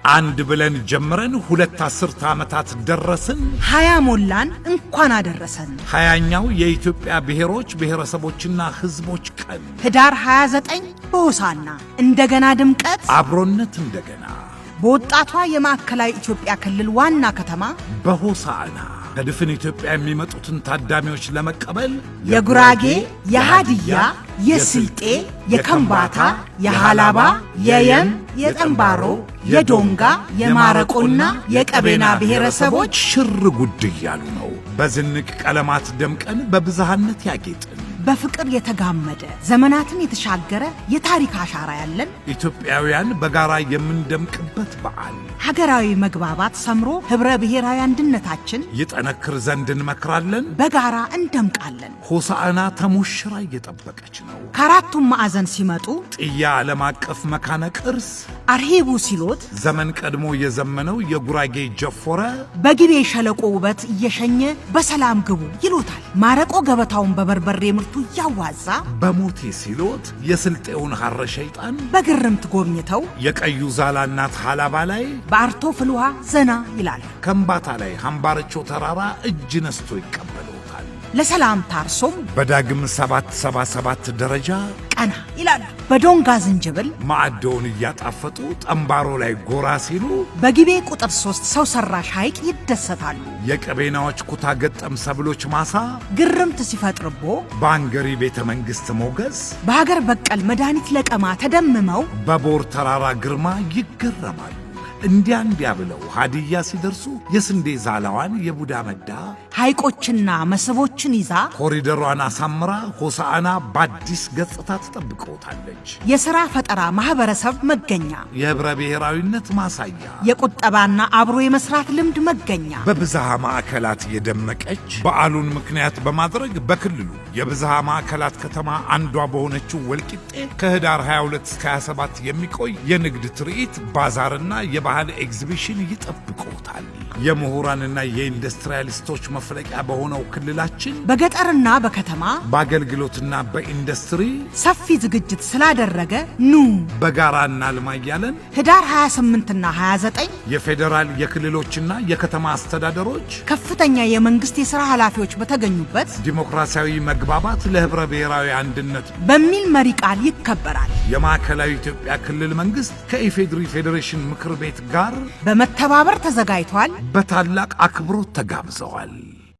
አንድ ብለን ጀምረን 2 አስርተ ዓመታት ደረስን። 20 ሞላን፣ እንኳን አደረሰን። 20ኛው የኢትዮጵያ ብሔሮች ብሔረሰቦችና ሕዝቦች ቀን ህዳር 29 በሆሳና እንደገና ድምቀት፣ አብሮነት እንደገና በወጣቷ የማዕከላዊ ኢትዮጵያ ክልል ዋና ከተማ በሆሳዕና ከድፍን ኢትዮጵያ የሚመጡትን ታዳሚዎች ለመቀበል የጉራጌ፣ የሃድያ፣ የስልጤ፣ የከምባታ፣ የሃላባ፣ የየም፣ የጠምባሮ፣ የዶንጋ፣ የማረቆና የቀቤና ብሔረሰቦች ሽር ጉድ እያሉ ነው። በዝንቅ ቀለማት ደምቀን በብዝሃነት ያጌጥን በፍቅር የተጋመደ ዘመናትን የተሻገረ የታሪክ አሻራ ያለን ኢትዮጵያውያን በጋራ የምንደምቅበት በዓል ሀገራዊ መግባባት ሰምሮ ኅብረ ብሔራዊ አንድነታችን ይጠነክር ዘንድ እንመክራለን። በጋራ እንደምቃለን። ሆሳዕና ተሞሽራ እየጠበቀች ነው። ከአራቱም ማዕዘን ሲመጡ ጥያ ዓለም አቀፍ መካነ ቅርስ አርሂቡ ሲሎት ዘመን ቀድሞ የዘመነው የጉራጌ ጀፎረ በጊቤ ሸለቆ ውበት እየሸኘ በሰላም ግቡ ይሎታል። ማረቆ ገበታውን በበርበሬ ምርቱ እያዋዛ በሞቴ ሲሎት የስልጤውን ሐረ ሸይጣን በግርምት ጎብኝተው የቀዩ ዛላ እናት ሃላባ ላይ በአርቶ ፍልውሃ ዘና ይላል። ከምባታ ላይ ሃምባርቾ ተራራ እጅ ነስቶ ይቀበለውታል። ለሰላም ታርሶም በዳግም 777 ደረጃ ቀና ይላሉ። በዶንጋ ዝንጅብል ማዕደውን እያጣፈጡ ጠምባሮ ላይ ጎራ ሲሉ በጊቤ ቁጥር 3 ሰው ሰራሽ ሐይቅ ይደሰታሉ። የቀቤናዎች ኩታ ገጠም ሰብሎች ማሳ ግርምት ሲፈጥርቦ በአንገሪ ቤተ መንግሥት ሞገስ በሀገር በቀል መድኃኒት ለቀማ ተደምመው በቦር ተራራ ግርማ ይገረማሉ። እንዲያ እንዲያ ብለው ሀዲያ ሲደርሱ የስንዴ ዛላዋን የቡዳ መዳ ሐይቆችና መስህቦችን ይዛ ኮሪደሯን አሳምራ ሆሳዕና በአዲስ ገጽታ ትጠብቀውታለች። የሥራ ፈጠራ ማኅበረሰብ መገኛ፣ የኅብረ ብሔራዊነት ማሳያ፣ የቁጠባና አብሮ የመስራት ልምድ መገኛ፣ በብዝሃ ማዕከላት የደመቀች በዓሉን ምክንያት በማድረግ በክልሉ የብዝሃ ማዕከላት ከተማ አንዷ በሆነችው ወልቂጤ ከህዳር 22 እስከ 27 የሚቆይ የንግድ ትርኢት፣ ባዛርና የባህል ኤግዚቢሽን ይጠብቅዎታል። የምሁራንና የኢንዱስትሪያሊስቶች መፍለቂያ በሆነው ክልላችን በገጠርና በከተማ በአገልግሎትና በኢንዱስትሪ ሰፊ ዝግጅት ስላደረገ ኑ በጋራ እናልማ እያለን ህዳር 28ና 29 የፌዴራል የክልሎችና የከተማ አስተዳደሮች ከፍተኛ የመንግሥት የሥራ ኃላፊዎች በተገኙበት ዲሞክራሲያዊ መግባባት ለህብረ ብሔራዊ አንድነት በሚል መሪ ቃል ይከበራል። የማዕከላዊ ኢትዮጵያ ክልል መንግሥት ከኢፌድሪ ፌዴሬሽን ምክር ቤት ጋር በመተባበር ተዘጋጅቷል። በታላቅ አክብሮት ተጋብዘዋል።